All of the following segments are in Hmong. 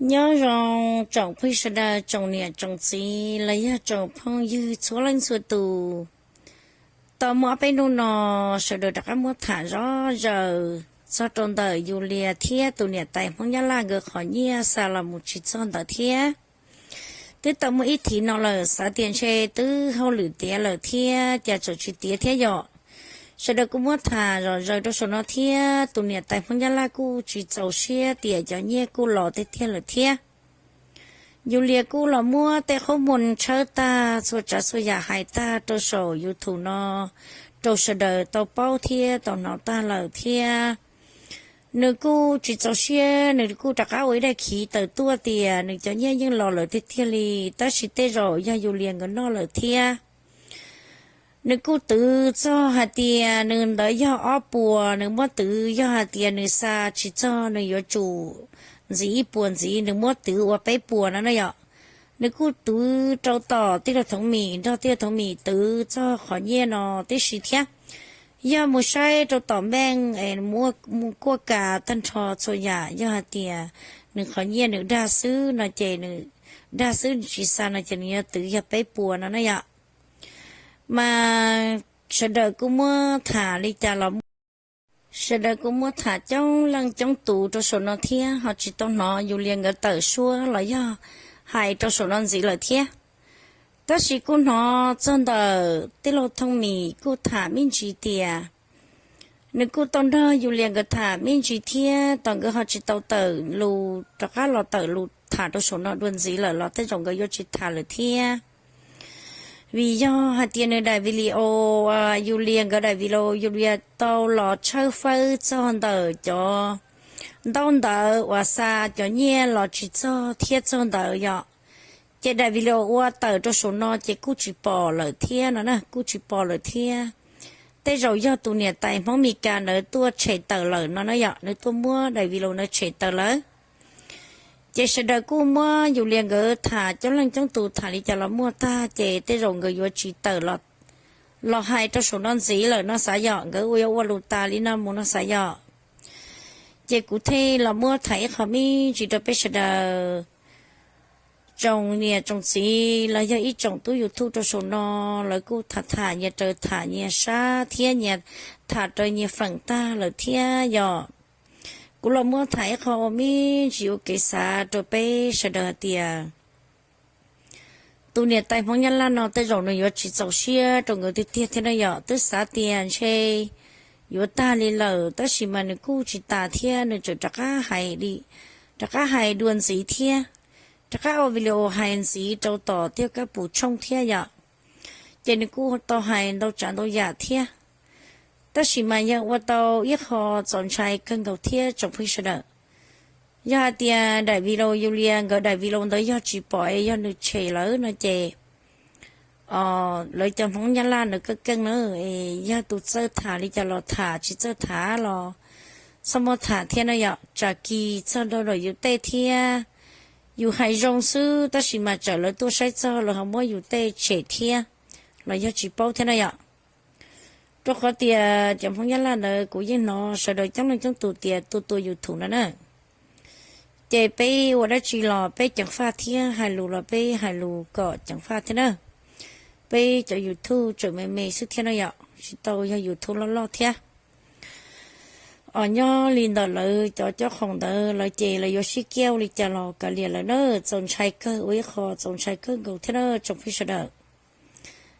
Nyob zoo tsoom phooj ywg sawv daws, tsoom niam tsoom txiv los yog tsoom phooj ywg txhua leej txhua tus. Tau muaj ob peb hnub no sawv daws rov qab muab tham zov zaws txog rau ntawm Yus Lias thiab tus niam tais Hmoob Nyab Laj nkawd qhov nyiaj xa los mus tsis txog ntawd thiab. Twb tau muaj ib thiv no lawm, xav tias ntshe twb hauj lwm tiav lawm thiab cas tseem tsis tiav thiab yom. Sawv daws kuj muab tham zom zaws rau saum no thiab, tus niam tais Hmoob Nyab Laj kuj tsis txaus siab tias cov nyiaj kuj los tiag tiag lawm thiab. Yus Lias kuj los muab tej qhob muag tshawb tag, txhua tsav txhua yam hais tag rau saum YouTube no rau sawv daws tau paub thiab tau hnov tag lawm thiab. Nws kuj tsis txaus siab, nws kuj rov qab ua ib daim khiv tawm tuaj tias nws cov nyiaj yeej los lawm tiag tiag li, tab sis tej zaum yog Yus Lias nkawd noj lawm thiab. Nws kuj twv txog hais tias nws ntawd yog ob puas, nws muab twv yog hais tias nws xa tsis txog nws yuav tsum ntxiv ib puas ntxiv, nws muab twv ua peb puas no na yom. Nws kuj twv rau tom tij laug Thoov Mim, nrog tij laug Thoov Mim twv txog qhov nyiaj no tib si thiab. Yog mus saib rau tom npeej es mus kuaj kas tag nrho txhua yam, yog hais tias nws qhov nyiaj nws dag xwb no ces nws dag xwb, nws tsis xa no ces nws yuav twv yog peb puas no na yom. Mas sawv daws kuj muab tham li cas los muaj, sawv daws kuj muab tham coob leej coob tus rau saum no thiab ho tsis tau hnov Yus Lias nkawd tawm suab los yog hais rau saum no ntxiv lawm thiab. Tab sis kuj hnov txog ntawm tij laug Thoov Mim kuj tham me ntsis tias nws kuj tau nrog Yus Lias nkawd tham me ntsis thiab, tos nkawd ho tsis tau tawm lus rov qab los tawm lus tham rau saum no dua ntxiv lawm los tej zaum nkawd yuav tsis tham lawm thiab. Vim yog hais tias nws daim video, Yus Lias nkawd daim video, Yus Lias tau los tshawb fawb txog ntawm cov ntaub ntawv uas xa cov nyiaj los tsis txog thiab txog ntawd yom. Ces daim video ua tawm rau saum no ces kuj tsis pom lawm thiab no na, kuj tsis pom lawm thiab. Tej zaum yog tus niam tais Hmoob Meskas ntawd tuaj tshem tawm lawm no na yom, nws tuaj muab daim video ntawd tshem tawm lawm. Ces sawv daws kuj muab Yus Lias nkawd tham coob leej coob tus tham li cas los muaj tag ces tej zaum nkawd yuav tsis tawm los hais rau saum no ntxiv lawm no xav yom, nkawd ua yuav ua lus tas li no mus no xav yom. Ces kuv thiaj los muab tham ib qho me ntsis rau peb sawv daws, tsoom niam tsoom txiv los yog ib tsoom tub YouTube rau saum no, lawv kuj tham tham nyias raws tham nyias sab thiab nyias tham raws nyias feem tag lawm thiab yom. Kuv los muab tham ib qho ua me ntsis ua kev xav rau peb sawv daws hais tias tus niam tais Hmoob Nyab Laj no tej zaum nws yuav tsis txaus siab rau nkawd tiag tiag thiab na yom. Twb xav tias ntshe yuav tag li lawm tab sis mas nws kuj tsis tas thiab, nws tseem rov qab hais li, rov qab hais dua ntxiv thiab, rov qab ua video hais ntxiv rau tom Tiaj Kab Pus tshooj thiab yom. Ces nws kuj tau hais ntau tsav ntau yam thiab. Tab sis mas yog ua tau ib qho txaus ntshai kawg nkaus thiab tsoom phooj ywg sawv daws. Yog hais tias daim video Yus Lias nkawd daim video ntawd yog tsis pom es yog nws tshem lawm no ces lawv cov Hmoob Nyab Laj ntawd keej keej na, es yog tus txawj tham li cas los tham, tsis txawj tham los txhob muab tham thiab na yom. Tsam kis txog rau yus tej thiab, yus hais zoo xwb tab sis mas tsam lawv tuaj saib txog lawv ho muab yus tej tshem thiab los yog tsis paub thiab na yom. Rau qhov tias cov Hmoob Nyab Laj ntawd kuv yeej hnov sawv daws coob leej coob tus tias tua tua YouTube no na. Ces peb ua dab tsi los peb ceev faj thiab, hais lus los peb hais lus kom ceev faj thiab na. Peb cov YouTube tseem me me xwb thiab no yom, tsis tau yog YouTube loj loj thiab. Os, nyob li ntawm lawv cov cob qhoom ntawd lawv ces lawv yuav sib kiaj ua li cas los kav liam lawv na, txaus ntshai kawg, ua ib qho txaus ntshai kawg nkaus thiab na tsoom phooj ywg sawv daws.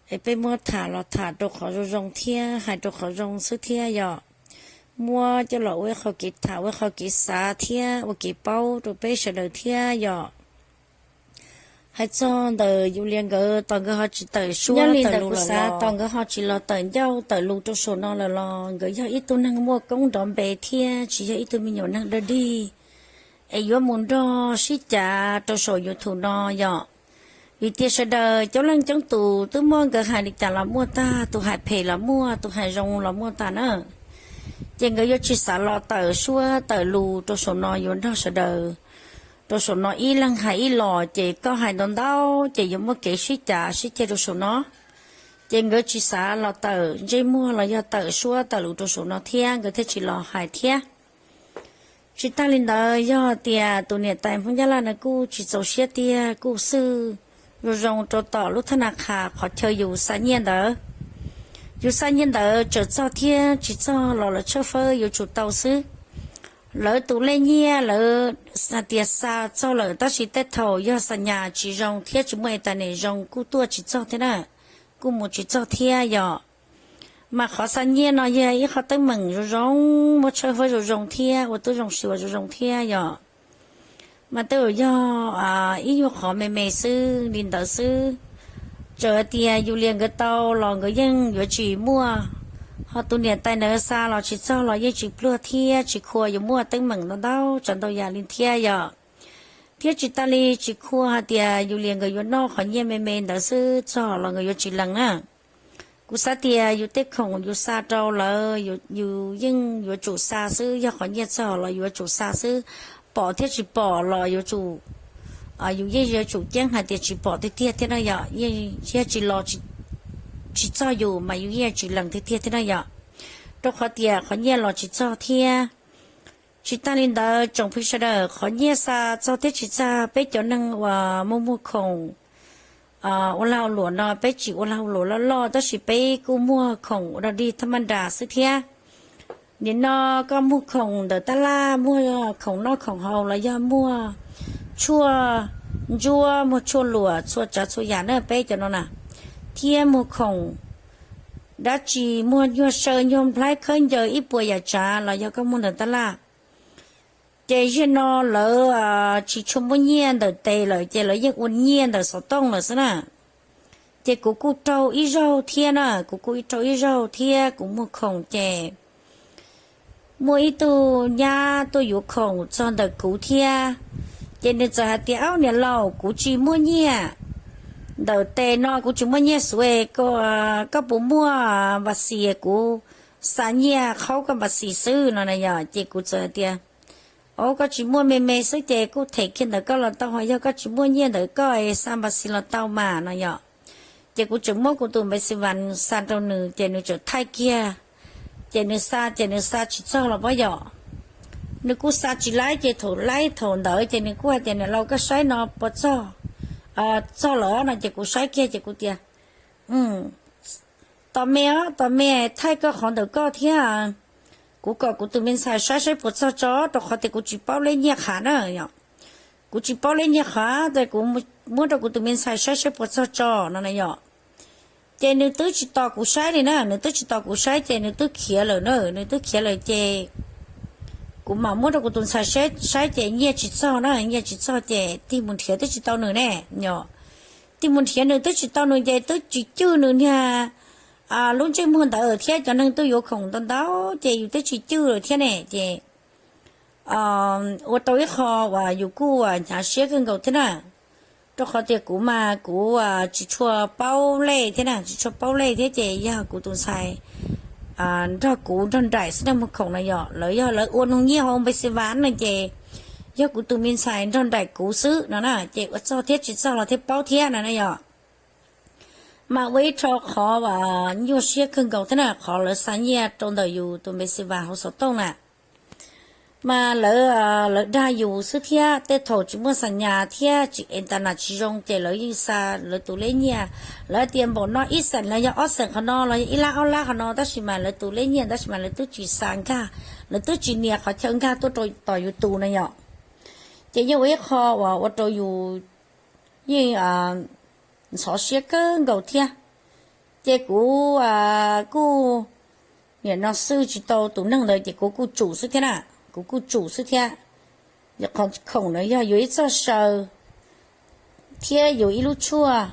Es peb muab tham los tham rau qhov zoo zoo thiab hais rau qhov zoo xwb thiab yom. Muab coj los ua ib qho kev tham, ua ib qho kev xav thiab ua kev paub rau peb sawv daws thiab yom. Hais txog ntawm Yus Lias nkawd, tos nkawd ho tsis tawm suab tawm lus lawm los, tos nkawd ho tsis los tawm ncauj tawm lus rau saum no lawm los nkawd yog ib tug neeg muaj koob nrov npe thiab tsis yog ib tug me nyuam neeg dawb dig es yuav mus nrog sib cav rau saum YouTube no yom. Vim tias sawv daws coob leej coob tus twb muaj, nkawd hais li cas los muaj tag, tus hais phem los muaj, tus hais zoo los muaj tag na. Ces nkawd yuav tsis xav los tawm suab tawm lus rau saum no yuav nrog sawv daws rau saum no ib leeg hais ib los, ces koj hais ntau ntau ces yuav muaj kev sib cav sib ceg rau saum no. Ces nkawd tsis xav los tawm ntsej muag los yog tawm suab tawm lus rau saum no thiab, nkawd thiaj tsis los hais thiab. Tsis tas li ntawd, yog tias tus niam tais Hmoob Nyab Laj no kuj tsis txaus siab tiag, kuj xwj zoo zoo rau tom lub thab na qhas qhov chaw yus xa nyiaj ntawd. Yus xa nyiaj ntawd txawm txog thiab tsis txog los lawv tshawb fawb yuav tsum tau xwb. Lawv tus lej nyiaj lawv hais tias xa txog lawm, tab sis tej thaum yog xa nyas tsis zoo thiab tsis muaj internet zoo kuj tuaj tsis txog thiab na, kuj mus tsis txog thiab yom. Mas qhov xa nyiaj no yog ib qho teeb meem zoo zoo, muaj tshawb fawb zoo zoo thiab ua tib zoo siv zoo zoo thiab yom. Mas tej zaum yog ib nyuag qhov me me xwb li ntawd xwb. Txawm hais tias yus lias nkawd tau los nkawd yeej yuav tsis muaj, ho tus niam tais ntawd xa los tsis txog los yeej tsis pluag thiab tsis khuam, yuav muaj teeb meem ntau ntau tsav ntau yam li thiab yom. Thiab tsis tas li tsis khuam hais tias yus lias nkawd yuav noj qhov nyiaj me me ntawd xwb, txog los nkawd yuav tsis lees na. Kuv xav tias yus tej khoom yus xa rau lawv, yus yeej yuav tsum xa xwb, yog qhov nyiaj txog los yuav tsum xa xwb, pom thiab tsis pom los yuav tsum, yus yeej yuav tsum ceeb hais tias tsis pom tiag tiag thiab no yom, yog tsis los tsis txog yus mas yus yeej tsis lees tiag tiag thiab no yom, rau qhov tias qhov nyiaj los tsis txog thiab. Tsis tas li ntawd tsoom phooj ywg sawv daws, qhov nyiaj xa txog thiab tsis txog, peb cov neeg uas muaj muag khoom ua lag ua luam no peb tsis ua lag ua luam loj loj, tab sis peb kuj muag khoom ua dog dig thaj maj nras xwb thiab. Nim no koj muag khoom ntawm tab laj, muag khoom noj khoom haus los yog muag tshuaj ntsuab, muag tshuaj luam, txhua tsav txhua yam na peb cov no na, thiab muag khoom dab tsi, muag nyuag saw nyuag nplhaib khaub ncaws ib puas yam tsav los yog koj muag ntawm tab laj. Ces zaum no lawv tsis tshua muab nyiaj ntawm tes lawm ces lawv yeej ua nyiaj ntawm xov tooj lawm xwb na. Ces kuv kuj raug ib zaug thiab na, kuv kuj raug ib zaug thiab, kuv muag khoom ces muaj ib tug nyab tuaj yuav khoom txog ntawm kuv thiab. Ces nws txawm hais tias, Aub niam laus, kuv tsis muaj nyiaj ntawm tes no, kuv tsis muaj nyiaj xuv, koj puas muaj npas xis, kuv xa nyiaj qhaub koj npas xis xwb no na yom. Ces kuv txawm hais tias, Aub, koj tsis muaj me me xwb ces kuj them kiag ntawm koj los tau, ho yog koj tsis muaj nyiaj ntawm koj es xa npas xis los tau mas no yom. Ces kuv tseem muab kuv tus npe xi vas xa rau nws ces nws tseem thaij kiag. Ces nws xa ces nws xa tsis txog los pob yom. Nws kuj xa tsis laib ces thaum laib thaum ntawd ces nws kuj hais tias, Niam laus, koj saib no puas txog? Txog lawm no ces kuv saib kiag ces kuv tias, Tos me os, tos me, thaij koj qhov ntawm koj thiab. Kuv kom kuv tus me ntxhais saib saib puas txog tso, rau qhov tias kuv tsis paub leb nyiaj qhav na yom. Kuv tsis paub leb nyiaj qhav ces kuv muab rau kuv tus me ntxhais saib saib puas txog tso no na yom. Ces nws twb tsis tos kuv saib li na, nws twb tsis tos kuv saib ces nws twb khiav lawm na, nws twb khiav lawm ces kuv mam muab rau kuv tus ntxhais saib ces nyiaj tsis txog na, nyiaj tsis txog ces tig mus nrhiav twb tsis tau nws ne yom. Tig mus nrhiav nws twb tsis tau nws ces twb tsis cwj nws niag lub ntsej muag ntawd thiab, cov neeg tuaj yuav khoom ntau ntau ces yus twb tsis cwj lawm thiab ne ces ua rau ib qho uas yus kuj hnyav siab kawg nkaus thiab na, rau qhov tias kuv mas kuv tsis tshua paub lej thiab na, tsis tshua paub lej thiab ces yog kuv tus ntxhais nrog kuv nrog nraim xwb na, muag khoom no yom, lawv yog lawv ua noog nyiaj hauv npe xi vas no ces yog kuv tus me ntxhais nrog nraim kuv xwb no na, ces ua txog thiab tsis txog los thiaj paub thiab no na yom. Mas ua ib qho qhov uas nyuaj siab kawg nkaus thiab na, qhov lawv xa nyiaj rau ntawm yus tus npe xi vas hauv xov tooj na. Mas lawv, lawv dag yus xwb thiab, tej thaum tsis muaj xa nyas thiab tsis internet tsis zoo ces lawv yeej xa lawv tus lej nyiaj. Lawv tias npaum no ib xeem los yog ob xeem qhov no los yog ib lab ob lab qhov no, tab sis mas lawv tus lej nyiaj tab sis mas lawv twb tsis xa nkag, lawv twb tsis nias qhov chaw nkag tuaj rau tom yus tus na yom. Ces yeej ua ib qho uas ua rau yus yeej ntxhov siab kawg nkaus thiab. Ces kuv kuj nim no xwj tsis tau tus neeg ntawd ces kuv kuj tsum xwb thiab na, kuv kuj tsum xwb thiab. Yog qhov khoom na yog yus ib txoj saw thiab yus ib lub tshuaj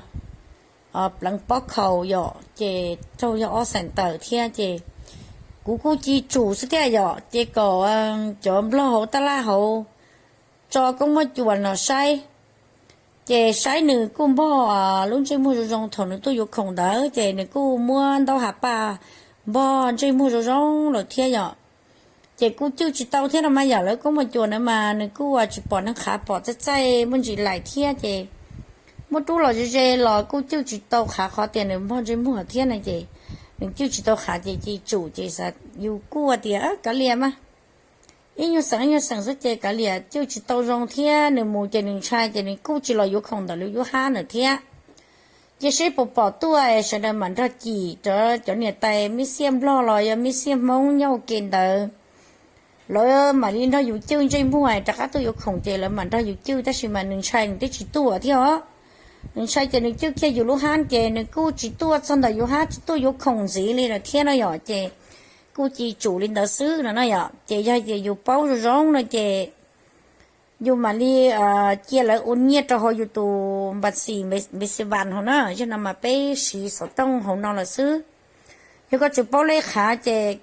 pleev pob khaus yom, ces raug yog ob xeem tawm thiab ces kuv kuj ci tsum xwb thiab yom, ces kom cov nplog hauv taj laj hauv tso koob muaj cuas no saib. Ces saib nws kuj npog lub ntsej muag zoo zoo thaum nws tuaj yuav khoom ntawd ces nws kuj muab ntaub hav paj npog ntsej muag zoo zoo lawm thiab yom. Ces kuj cwj tsis tau thiab no mas yom, lawv koob muaj cuas na mas nws kuj tsis pom neeg qhav, pom txaij txaij muaj ntsis laim thiab ces muaj rub los ze ze los kuj cwj tsis tau qhav qhov tias nws npog ntsej muag thiab na ces nws cwj tsis tau qhav ces ci tsum ces yus kuj tias kav liam mas ib nyuag xeem ib nyuag xeem xwb ces kav liam cwj tsis tau zoo thiab nws mus ces nws ntshai ces nws kuj tsis los yuav khoom ntawm lawv yub hab ntawd thiab. Cia seb puas pom tuaj sawv daws mam nrog cim rau cov niam tais mib xiaj nplog los yog mib xiaj hmoob nyob ua ke ntawd. Lawv mam li nrog yus cwj ntsej muag rov qab tuaj yuav khoom ces lawv mam nrog yus cwj tab sis mas nws ntshai nws twb tsis tuaj thiab os. Nws ntshai ces nws cwj kiag yus lub hab ces nws kuj tsis tuaj txog ntawm yus hab tsis tuaj yuav khoom ntxiv li lawm thiab no yom ces kuj ci tsum li ntawd xwb no no yom ces yog tias yus paub zoo zoo no ces yus mam li cia lawv ua nyiaj rau hauv yus tus npas xis npe xi vas hauv na. Yog no mas peb siv xov tooj hauv no lawm xwb. Yog koj tsis paub lej qhav ces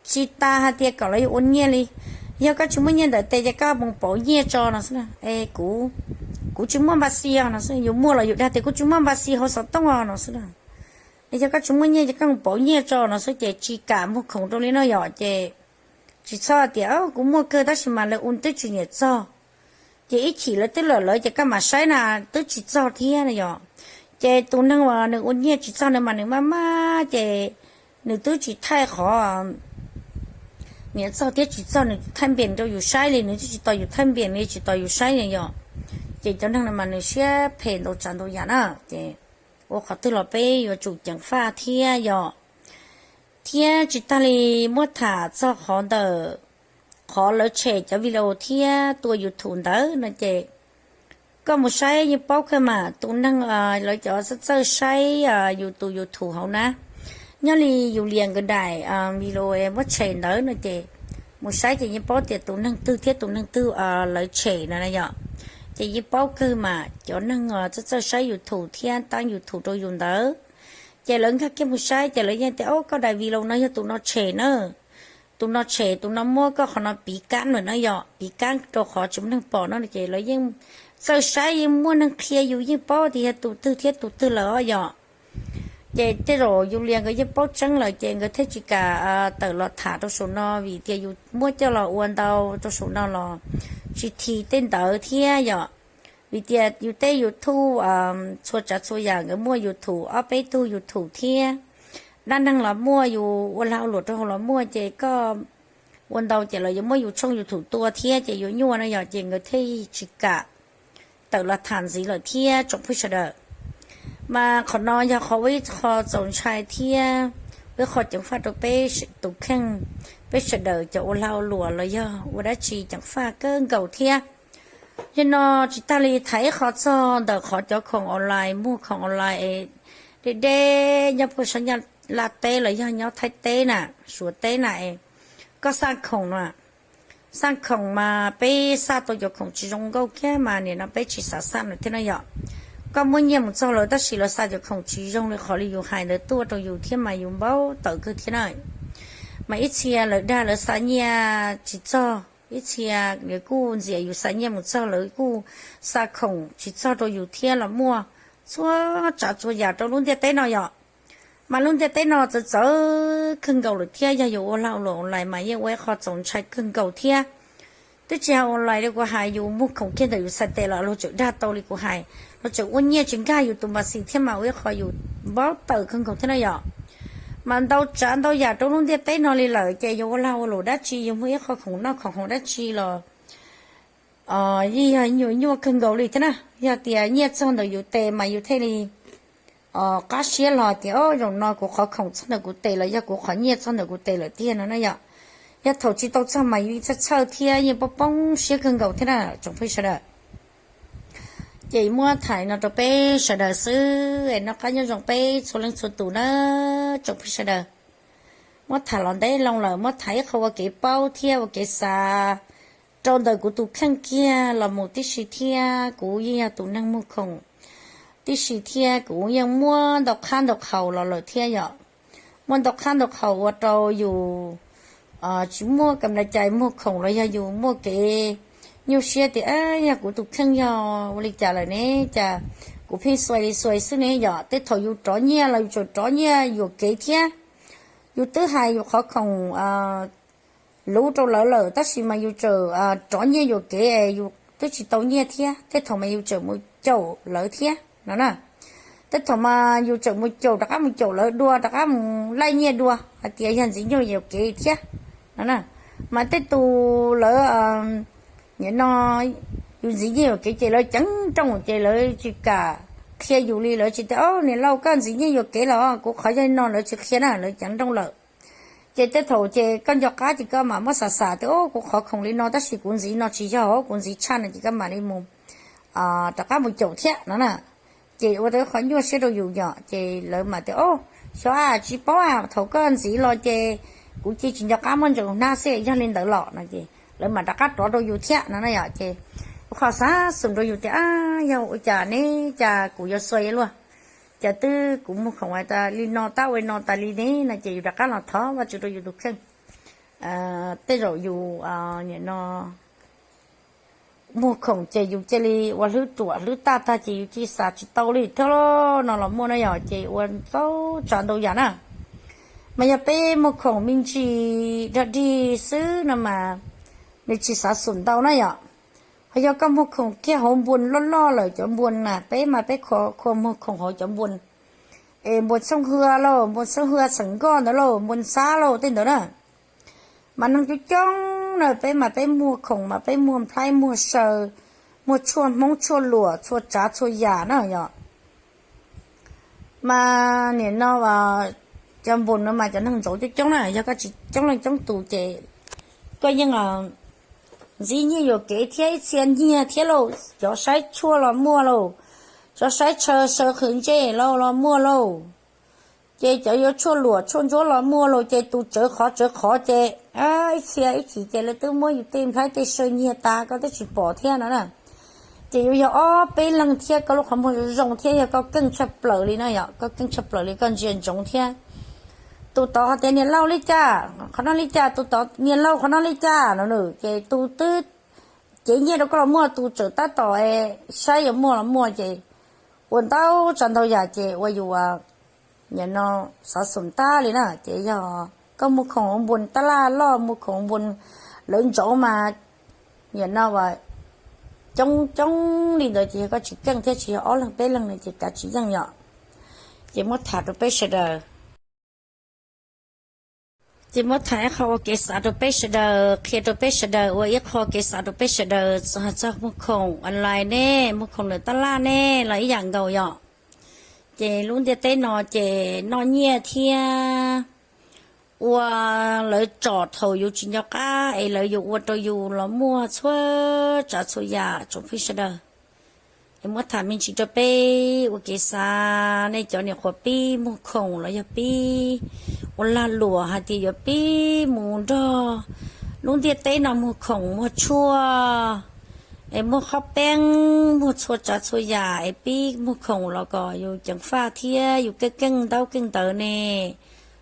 tsis tas hais tias kom lawv yuav ua nyiaj li. Yog koj tsis muaj nyiaj ntawm tes ces koj mus pauv nyiaj tso no xwb. Kuv tsis muaj npas xis no xwb, yus muaj los yus dag tias kuv tsis muaj npas xis hauv xov tooj no xwb. Yog koj tsis muaj nyiaj ces koj mus pauv nyiaj tso no xwb ces tsis kam muag khoom rau li no yom ces tsis txhob tias kuv muaj kawg tab sis mas lawv ua twb tsis niam txog. Ces ib chim lawv twb lawm lawv ces koj mam saib na twb tsis txog thiab no yom. Ces tus neeg uas nws ua nyiaj tsis txog no mas nws maj maj ces nws twb tsis thaij qhov niam txog thiab tsis txog nws thaij npeem rau yus saib li, nws twb tsis tos yus thaij npeem li tsis tos yus saib li yom. Ces cov neeg no mas nws siab phem ntau tsav ntau yam na. Ces ua qhov twg los peb yuav tsum ceev faj thiab yom. Thiab tsis tag li muab tham txog qhov ntawm qhov lawv tshem cov video thiab tua YouTube ntawd no ces koj mus saib yeej paub kawg mas tus neeg lawv cov txawj txawj saib yus tus YouTube hauv na, nyob li yus lias nkawd daim video muab tshem ntawd no ces mus saib ces yeej paub tias tus neeg twg thiab tus neeg twg lawv tshem no na yom. Ces yeej paub kawg mas cov neeg txawj txawj saib YouTube thiab tab YouTube rau yus ntawd ces lawv nkag kiag mus saib ces lawv yeej tias o koj daim video no yog tus no tshem na. Tus no tshem, tus no muab koj qhov no piv kab lawm no yom, piv kab rau qhov tsis muaj neeg pom no ces lawv yeej txawj saib yeej muaj neeg qhia yus yeej paub tias yog tus twg thiab tus twg lawm os yom. Ces tej zaum yus lias nkawd yeej paub tseeb lawm ces nkawd thiaj tsis kam tawm los tham rau saum no vim tias yus muab coj los ua ntau rau saum no los tsis thim tej ntawd thiab yom. Vim tias yus tej YouTube txhua tsav txhua yam nkawd muaj YouTube ob peb tug YouTube thiab. Dab neeg los muaj, yus ua lag ua luam rau hauv los muaj ces koj ua ntau ces lawv yuav muab yus tshooj YouTube tua thiab ces yuav nyuaj no yom ces nkawd thiaj tsis kam tawm los tham ntxiv lawm thiab tsoom phooj sawv daws. Mas qhov no yog qhov ua ib qho txaus ntshai thiab ua ib qho ceev faj rau peb tus kheej, peb sawv daws cov ua lag ua luam los yog ua dab tsi ceev faj kawg nkaus thiab. Yog no tsis tag li tham ib qho txog ntawm qhov cov khoom online, muag khoom online es deb deb nyob puag sab Nyab Laj teb los yog nyob Thaib teb na, Suav teb na es koj xa khoom no, xa khoom mas peb xa tau cov khoom tsis zoo nkauj kiag mas nim no peb tsis xav xa lawm thiab no yom. Koj muab nyiaj mus txog lawv tab sis lawv xa cov khoom tsis zoo li qhov li yus hais ntawd tuaj rau yus thiab mas yus npau taws kawg thiab na. Mas ib txhia lawv dag lawv xa nyiaj tsis txog, ib txhia lawv kuj ntxias yus xa nyiaj mus txog lawv kuj xa khoom tsis txog rau yus thiab los muaj txhua tsav txhua yam rau lub ntiaj teb no yom. Mas lub ntiaj teb no txawv txawv kawg nkaus lawm thiab yog yus ua lag ua luam online mas yeej ua ib qho txaus ntshai kawg nkaus thiab. Twb tsis hais online li kuv hais, yus muag khoom kiag ntawm yus txhais tes los luag tseem dag tau li kuv hais, luag tseem ua nyiaj tsis nkag yus tus npas xis thiab mas ua ib qho yus npau taws kawg nkaus thiab na yom. Mas ntau tsav ntau yam rau lub ntiaj teb no li lawm ces yus ua lag ua luam dab tsi, yus muag ib qho khoom noj khoom haus dab tsi los yeej yog nyuaj nyuaj kawg nkaus li thiab na. Yog tias nyiaj txog ntawm yus tes mas yus thiaj li qab siab los tias o zaum no kuv qhov khoom txog ntawm kuv tes los yog kuv qhov nyiaj txog ntawm kuv tes lawm tiag no na yom. Yog thaum tsis tau txog mas yus txhawj txhawj thiab yeej poob poob siab kawg nkaus thiab na tsoom phooj sawv daws. Ces muab tham no rau peb sawv daws xwb es noj qab nyob zoo peb txhua leej txhua tus na tsoom phooj sawv daws. Muab tham los ntev loo lawm, muab tham ib qho ua kev paub thiab ua kev xav rau ntawm kuv tus kheej kiag los mus tib si thiab. Kuv yeej yog tus neeg muag khoom tib si thiab kuv yeej muab ntau qhab ntau qhaus los lawm thiab yom. Muaj ntau qhab ntau qhaus ua rau yus tsis muaj kam la cai muag khoom los yog yus muaj kev nyuaj siab tias yog kuv tus kheej yog ua li cas lawm ne, cas kuv pheej xuais xuais xwb ne yom. Tej thaum yus rov nyiaj los yus tseem rov nyiaj yuam kev thiab. Yus twb hais yus qhov khoom luv rau lawv lawm tab sis mas yus tseem rov nyiaj yuam kev, yus twb tsis tau nyiaj thiab. Tej thaum mas yus tseem mus caum lawv thiab no na. Tej thaum mas yus tseem mus caum, rov qab mus caum lawv dua, rov qab mus laij nyiaj dua hais tias yog ntxiv nyuj yuam kev thiab no na. Mas tej tus lawv, nim no yus ntxiv nyiaj yuam kev ces lawv ceev nrooj ces lawv tsis kam qhia yus li, lawv tsis tias, Au, niam laus, koj ntxiv nyiaj yuam kev los kuv qhov yog li no, lawv tsis qhia na, lawv ceev nrooj lawm. Ces tej thaum ces koj nco qab ces koj mam muab xav xav tias, Au, kuv qhov khoom li no tab sis kuv ntxiv no tsis yog, kuv ntxiv tshaj no, ces koj mam li mus rov qab mus caum thiab no na. Ces ua tau qhov nyuaj siab rau yus yom, ces lawv mam tias, Au, xyov, tsis paub, thaum koj ntxiv los ces kuv cia tsis nco qab muab ntsaws hnab xwb, yog li ntawd los no ces lawv mam rov qab rov rau yus thiab no na yom. Ces ua qhov xav xum rau yus tias, Ab, yog ua cas ne, cas kuv yuav xuas luaj, cas twb kuv muag khoom tas li no, tab ua li no tas li ne no ces yus rov qab los thov Vajtswv rau yus tus kheej. Tej zaum yus nim no muag khoom ces yus cia li ua hlwb ruam hlwb taj tag ces yus cia li xav tsis tau li thiab no los muaj na yom, ces ua tau tsav ntau yam na. Mas yog peb muag khoom me ntsis dog dig xwb no mas nws tsis xav xum ntau na yom. Ho yog koj muag khoom kiag hauv npuas loj loj lawm, cov npuas na, peb mas peb khuas muag khoom hauv cov npuas, es npuas xyoob hwj lauj, npuas xyoob hwj xeem nkoj ntawd lauj, npuas xab lauj, tej ntawd na. Mas neeg coob coob na, peb mas peb muag khoom mas peb muag nplhaib muag saw, muag tshuaj hmoob tshuaj luam txhua tsav txhua yam na yom. Mas nim no cov npuas no mas cov neeg ntsaum coob coob na, yog koj tsis coob leej coob tus ces koj yeej ntxiv nyiaj yuam kev thiab ib txhia nyiag thiab lauj, cov saib tshuaj los muaj lauj, cov saib chaw saw qhwv ntsej lauj los muaj lauj, ces cov yuav tshuaj luam tshuaj ntsuab los muaj lauj, ces tus tsawv qhov tsawv qhov ces ib txhia ib chim ces lawv twb muab yus tej nplhaib tej saw nyiag tas koj twb tsis pom thiab no na. Ces yuav yog ob peb leeg thiab koj lub qhov muag zoo zoo thiab yog koj keej tshaj plaws li na yom, koj keej tshaj plaws li koj ntsia ntsoov thiab. Tus tod hais tias niam laus li cas qhov no li cas, tus tod niam laus qhov no li cas no na, ces tus twb cev nyiaj rau koj los muaj, tus tseem tab tom saib yuav muaj los muaj, ces ua ntau tsav ntau yam ces ua yus nim no xov xum tag li na. Ces yog koj muag khoom npuas tab laj loj, muag khoom npuas lawv ntsaum mas nim no coob coob li ntawd ces yog koj tsis keej thiab tsis yog ob leeg peb leeg no ces kav tsij yeej yom. Ces muab tham rau peb sawv daws. Ces muab tham ib qho ua kev xav rau peb sawv daws, qhia rau peb sawv daws, ua ib qho kev xav rau peb sawv daws txog muag khoom online ne, muag khoom lawv tab laj ne los ib yam nkaus yom. Ces lub ntiaj teb no ces noj nyiaj thiab ua lawv tsom thaum yus tsis nco qab es lawv yuav ua rau yus los muaj txhua tsav txhua yam tsoom phooj ywg sawv daws. Es muab tham me ntsis rau peb ua kev xav, nej cov niam qhuav pib muag khoom los yog pib ua lag luam hais tias yuav pib mus nrog lub ntiaj teb no muag khoom muag tshuaj, es muag qhob peeb, muag txhua tsav txhua yam es pib muag khoom los kom yus ceev faj thiab yus keej keej ntaub keej ntawv ne,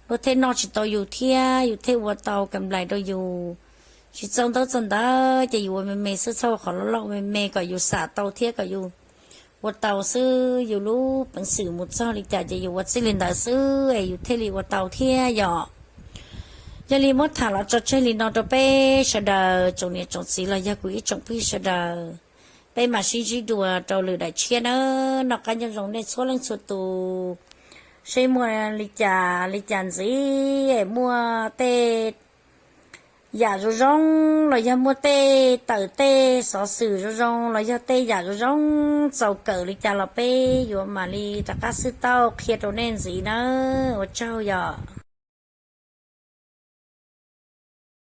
luag thiaj noj tsis tau yus thiab yus thiaj ua tau kam nplais rau yus. Tsis txaus ntaub txaus ntawv ces yus ua me me xwb, txhob ua qhov loj loj, ua me me kom yus xam tau thiab kom yus ua tau xwb. Yus lub peev xwm mus txog li cas ces yus ua txij li ntawd xwb es yus thiaj li ua tau thiab yom. Yog li muab tham los tso tseg li no rau peb sawv daws tsoom niam tsoom txiv los yog kuv ib tsoom phooj ywg sawv daws. Peb mam sib ntsib dua rau lwm daim tshiab nawb. Noj qab nyob zoo nej txhua leej txhua tus, seb muaj li cas li cas ntxiv, muaj tej yam zoo zoo los yog muaj tej tawm tej xov xwm zoo zoo los yog tej yam zoo zoo txaus kawm li cas los peb yuav mam li rov qab xwb tau qhia rau nej ntxiv nawb. Ua tsaug yom.